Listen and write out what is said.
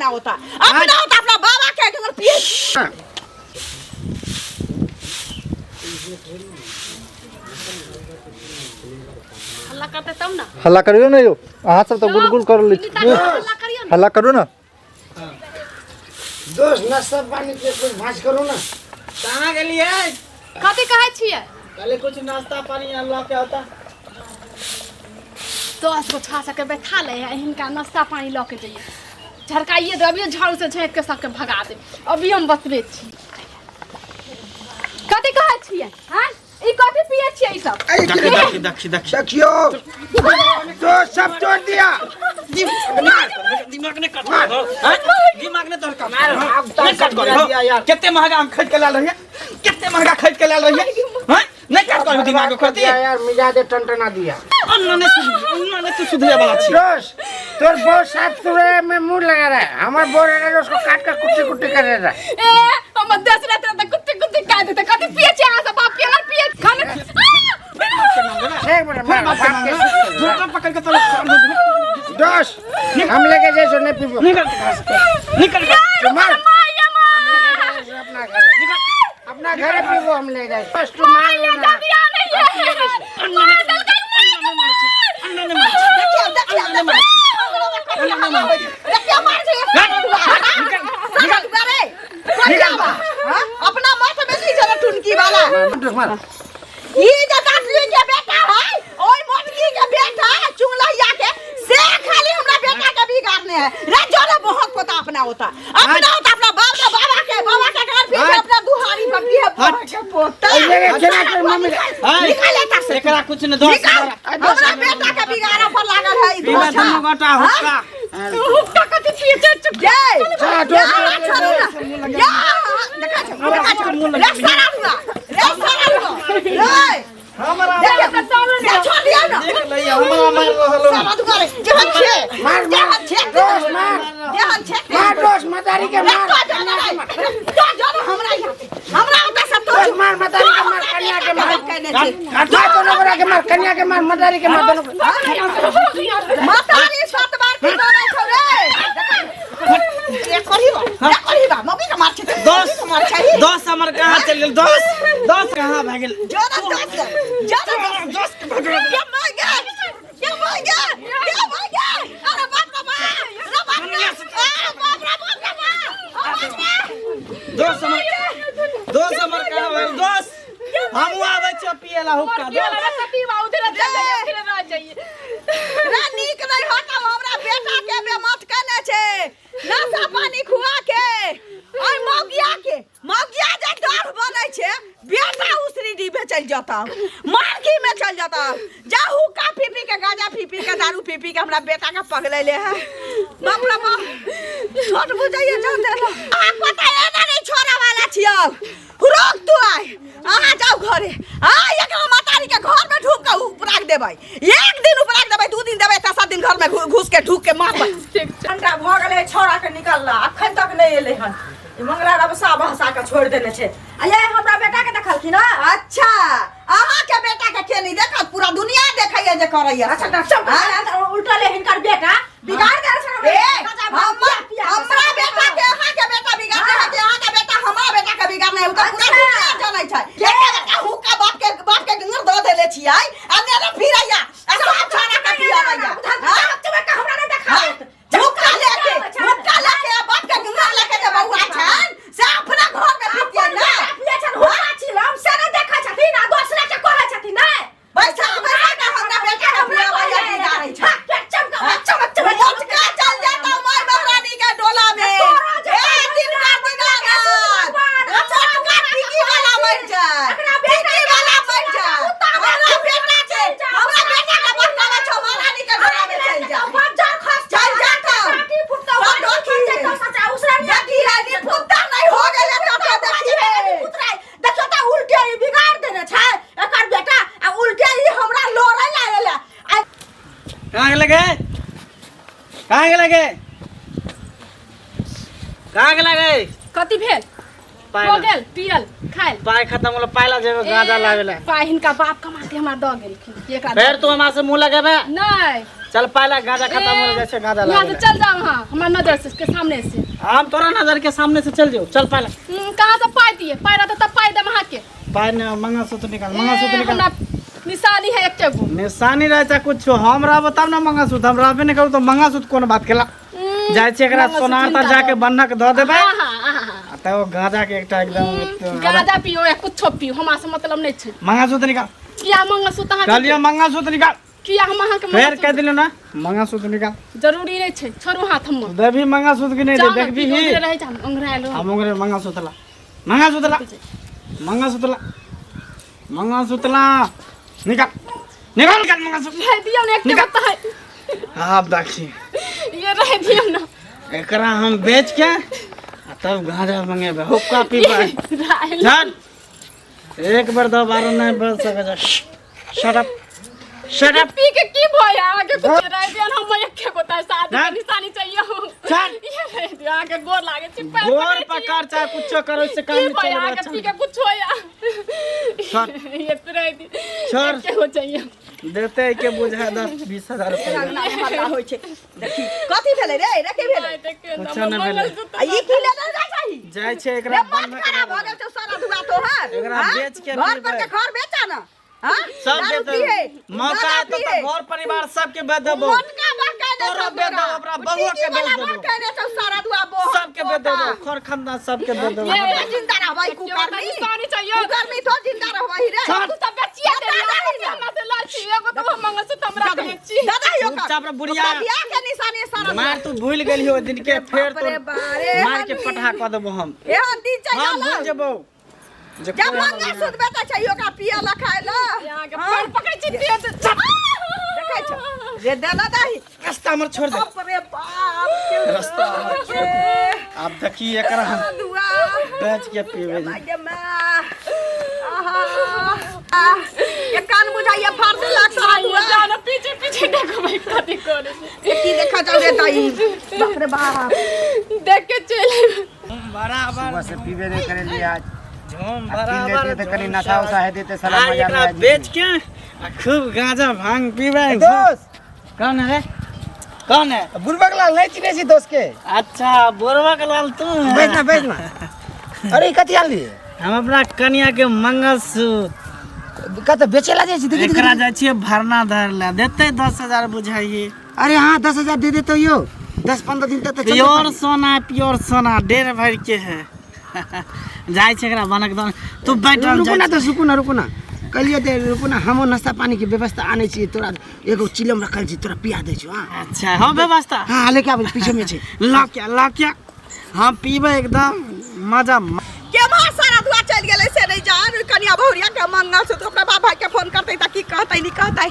अपना होता, अपना होता अपना बाबा के अगर पिए। हल्ला करते तब ना। हल्ला करियौ ने यौ, अहाँ सब तऽ गुलगुल कर लै छी। हल्ला करियौ ने। हल्ला करू ने। दोस्त, नाश्ता पानी के कुछ भाज करू ना। कहाँ गेलियै? कथी कहै छियै? कहले कुछ नाश्ता पानी अनला के होता। 10 गो छा सबके बैठा ले है, हिनका नाश्ता पानी लऽ के जइए। झड़काइए दे, अभियो झाड़ू से झाँकि के सबके भगा दे। अभी हम बतबे छी। कथी कहै छियै? हाँ, ई कथी पिए छियै ई सब? देखी देखी देखी देखी। देखियो दोस्त, सब तोड़ दिया। दिमाग ने कट कर, हैं? दिमाग ने तोहर कट कर, नहीं कट कर हो। कते महंगा हम खरीद के लाल रहिए, कते महंगा खरीद के लाल रहिए, हैं? नहीं कट कर दिमाग को दिया यार, मिजाज टनटना दिया। अन्ना ने सुध, अन्ना ने तू सुधरे वाला छी। दोस्त, तोर बहुत साफ सुथरे में मुंह लगा रहा है, हमार बोल रहा है उसको काट कर कुट्टी कुट्टी कर रहा है। ए, हमर दस रात तक कुत्ते कुत्ते काट देते। कथी पिए छियै अहाँ सब? बाप के अगर पिए खाना। एक मिनट, मार, बाप के। झोटा पकड़ के तोरा। दोस्त, हम लेके जैसो नहीं पीबो। निकल के घर से, निकल के। मार, अपना घर, अपना घर पीबो, हम ले जाए। बस तू मार लेना। देखियो देखियो देखियो देखियो, मार छै निकल रे, निकल। अपना माथ में नहीं जरा टुनकी वाला। मार। ई जे दासली के बेटा है, ओइ मोटकी के बेटा चुंगलैया के, से खाली हमरा बेटा के बिगाड़ने है रे। जोरे बहुत पोता अपना होता, अपना होता अपना बाप के, बाबा के, बाबा के घर पीछे अपना दुहारी पर भी है के पोता। ये मम्मी निकाल एता से। एकरा कुछ न दोस्त। निकाल, हमरा बेटा के बिगाड़ा पर लागल है ई। पीबे दुनू गोटा हुक्का। हुक्का कथी पिए छै? चुप। जय जा, दोस्त। या छोड़ू ना, या देखा छौ, देखा छौ रे, सारा हुआ रे, सारा हुआ रे। हमरा देखियो, छोड़ दिया ना। देख लइया, हमरा मार रहल। सारा दुआरे जेहन छे। मार, मार। जेहन छे। दोस्त, मार। जेहन छे। मार दोस्त, मतारी के मार। तो जाना रे, तो जाना हमरा यहाँ से। हमरा ओतऽ से तो दोस्त, मार, मतारी के मार, कन्या के मार। केने छै? मार दोनों गोरा के मार, कन्या के मार, मतारी के मार, दोनों गोरा। मातारी सात बार की बोलै छौ रे। रे करही बा, रे करही बा, मम्मी के मार छै। दस मार छै। 10 हमर कहाँ चलि गेल? 10, 10 कहाँ भए गेल? जाना 10, जाना 10। 10 के भगवा। क्या मर गया, क्या मर गया, क्या मर गया? अरे बाप रे बाप, अरे बाप रे, अरे बाप रे बाप रे बाप, अरे बाप रे। 10 हमर, 10 हमर कहाँ भए गेल? 10 हमहूँ आबै छियै पियै ला हुक्का। 10 कथी बा? उधर जाइए, फिर रह जाइए। रे नीक नहीं होता, हमरा बेटा के बेमत केने छै नशा पानी खुआ के। ओइ मौगिया के, मौगिया जे डर बनै छै, बेटा उसरी डिबे चलि जाता, मार्गी में चल जाता। जा हुक्का पी पी के, गांजा पी पी के, दारू पी पी के हमरा बेटा के पगलैले है। बाप रे बाप, छोट बुझाइए जा देला। अहाँ पता एना नहीं छोड़े वाला छियौ। रोक तू आइ, अहाँ जाउ घरे। आ एकरा मातारी के घर में ढूक के उपराग देबै। एक दिन उपराग देबै, 2 दिन देबै, तेसर दिन घर में घुस के ढूक के मारबै। घंटा भऽ गेलै छौड़ा के निकलला, अखन तक नहि एलै हन। ई मंगला रबसा बहसा के छोड़ि देने छै। आ ये हमरा बेटा के देखलखिन हँ? अच्छा, अहाँ के बेटा के के नहीं देखत? पूरा दुनिया देखैया जे करैया। अच्छा, तऽ सब उल्टा ले हिनकर बेटा बिगाड़ देने छै हमरा। ए, गाँजा भांग पिया पिया के हमरा सब। बेटा के अहाँ के बेटा बिगाड़ने है कि अहाँ के बेटा हमरा बेटा के बिगाड़ने है? उ तऽ पूरा दुनिया जानै छै। एके बेटा हुक्का बाप के, बाप के गंगर दऽ देले छियै आ नेने फिरैया आ सब छौड़ा के पियाबैया। हाँ? हमरा नहि देखाबत। हुक्का लेके, हुक्का लेके आ बाप के गंगर लेके जे बौआ छनि से अपना घर में पीतियै ने। पियै छनि हुक्का चिलम से नहि देखै छथिन आ दोसरा के कहै छथिन नहि। पैसा पैसा के हमरा बेटा के पियाबैया, बिगाड़ै छै। चमक चमक चमक। मोटका चल जाता माय महारानी के डोला में। ए दिन का दिन मोटका टिकी वाला मर जाए, टिकी वाला मर जाए। हमरा बेटा के, हमरा बेटा के बहकावा छौ, महारानी के डोला में चल जा, चल जाता। सब देखी देखी है नी फुत्ता नहीं हो गेलै तो देखी है। देखियौ तऽ उल्टे ई बिगाड़ देने छै एकर बेटा आ उल्टे ई हमरा लड़ै लागल आ। कहाँ गेलै गे? कहाँ गेलै गे? कहाँ गेलै गे? कथी भेल? पाइ हो गेल पियल खायल। पाइ खत्म होलो, पाइ ला जेबे गांजा लावे ला। पाइ हिनका बाप कमा के हमरा दऽ गेलखिन एकरा। फेर तू हमरा से मुंह लगेबे? नहि। चल पहला गांजा खत्म हो जाइ छै गांजा यहाँ से लागे चल जाओ अहाँ हमरा नजर से के सामने से। हम तोरा नजर के सामने से चल जाओ, चल पहला। कहाँ से पाई दिए? पाई रहता तब पाई देम अहाँके। पाई ने मंगलसूत्र निकाल, मंगलसूत्र ए, निकाल। हमरा निशानी है एक गो। निशानी रहे चाहे कुछ हम रहबो तब ना मंगलसूत्र, हम रहबे नहीं करू तो मंगलसूत्र कोन बात केला। जाइ छै एकरा मंगलसूत्र सोनार तर निकाल। जाके बन्धक दऽ देबै। हाँ, हाँ, हाँ, हाँ। आ तब ओ गांजा के एकटा एकदम गांजा पियो या कुछो पियो हमरा से मतलब नहीं छै। मंगलसूत्र निकाल। किया मंगलसूत्र अहाँ कहलियो मंगलसूत्र निकाल। किया हम अहाँके फेर मंगलसूत्र कह दिलियो ना मंगलसूत्र निकाल। जरूरी नहीं छै, छोड़ू हाथ हमर। देबही मंगलसूत्र कि नहीं जाओ ना, देखबी पियो, ही। उधरे रहै छै, हम ओंघरायल रहब। हम ओंघरे मंगलसूत्र ला, मंगलसूत्र ला, मंगलसूत्र ला, मंगलसूत्र ला, निकाल निकाल निकाल मंगलसूत्र। रह दियौ ने एक निकाल। बता है। आब देखी ये रह दियौ ना। एकरा हम बेच के आ तब गांजा मंगेबै, हुक्का पीबै। राहिल। चल एक बार दोबारा नहीं बोल सके। Shut up shut up. P K की भय अहाँके कुछ रह दियौ ना, हम एके गोटा शादी के चल। निशानी चाहिए हम। चल। ये रह दियौ, अहाँके गोर लागे छी, पैर गोर पकड़ै छी। पकड़ चाहे कुछो करो, इससे काम की नहीं भय चलेगा। अहाँके पी के कुछ होया। छोड़। ये तो रह दियौ। छोड़। एके गो चाहिए। देते के बुझा 10-20 हजार रुपया। अंगना में हल्ला होइ छै। देखी कथी भेलै रे? रे की भेलै? आइ देखियौ तऽ कुछो हमर नहि भेलै। मंगलसूत्र आ ई की लेने जाइ चाही? जाइ छै रे एकरा मत बन्धक खराब भऽ गेल छौ सारा धुआ तोहर। एकरा हाँ? बेच के घर पर पीबै। के घर बेचा ना। हाँ? सब दारू बेच पीहे, मौका गाँजा एतौ तऽ पीहे। घर परिवार सबके बेच देबौ। मोटका बहकाय दे तोरो छौ बेच तोरा। देबौ, अपना बउआ के टीटी बेच वाला देबौ। बहकाय दे छौ सारा धुआ बोहर सबके बेच देबौ, खर खानदान सबके बेच देबौ। ये। जिंदा रहबै कुकर्मी। निशानी चाहिए। कुकर्मी तो जिंदा रहबै रे। छोड़। तू तऽ बेचिए देली, दादा अहाँ हमरा से लऽ छी, एगो तऽ हम मंगलसूत्र हमरा रखने छी। दादा यो कर। चुपचाप रे बुढ़िया। ओकरा बियाह के निशानी सारा मार तू भूल गेली ओहि दिन के, फेर बाप रे तोर बाप रे, मार के हनी। पठा कऽ देबौ हम। एहन दिन चलि हम आयल। भूल जेबौ। जे जब कोइ हमर मंगलसूत्र बेचै छै ओकरा पिए ला खाए ला। अहाँके हाँ? पैर पकड़ै छी, दियौ तऽ देखै छौ रे देना दाही। रास्ता हमर छोड़ दे। बाप रे बाप के रास्ता हमर छोड़ दे। आब देखी एकरा हम दुआ बेच के पीबै। गे माँ। आहा आह, ये कान बुझाइए फाड़ देलक सारा दुआ। जानो पीछे पीछे देखबै कथी करै छै। ये की देखा जाओ रे दाई। बाप रे बाप। देख के चलि अयबै। बराबर सुबह से पीबे नहीं करे लिए आज। झूम आ पी बराबर लेते तऽ कनि झूम नशा उशा हेतै तऽ साला आ मजा एकरा मे आबि बेच के आ खूब गांजा भांग पीबै। दोस्त कौन है रे? कौन है? बुढ़बक लाल नहीं चिन्है छी दोस्त के। अच्छा बुढ़बक लाल तू है। बैठ ना बैठ ना। अरे ई कथी आनलियै? हम अपना कनिया के मंगलसूत्र कतऽ बेचै ला जाइ छी? देखी देखी। एकरा जाइ छियै भरना धर ले, देतै 10,000 बुझाइए। अरे हाँ 10,000 दे देतौ यौ, 10-15 दिन तक तऽ चलतै प्योर पानी। सोना, प्योर सोना 1.5 भरि के है। जाइ छै एकरा बनक दन, तू बैठ हम रुकू जाइ ना छी। तऽ रुकू ना, रुकू ना कहलियै तऽ रुकू ना, हमहूँ नाश्ता पानी के व्यवस्था आनै छी, तोरा एगो चिलम रखल छी, तोरा पिया दै छियौ। हाँ अच्छा हो व्यवस्था। हाँ लेके आबै छी, पीछे में छै। लऽ के लऽ के हम पीबै एकदम मजा। केम्हर सारा धुआ चलि गेलै से नहि जान। कनिया बहुरिया के मंगलसूत्र अपना बाप भाई के फोन करतै तऽ की कहतै नहि कहतै।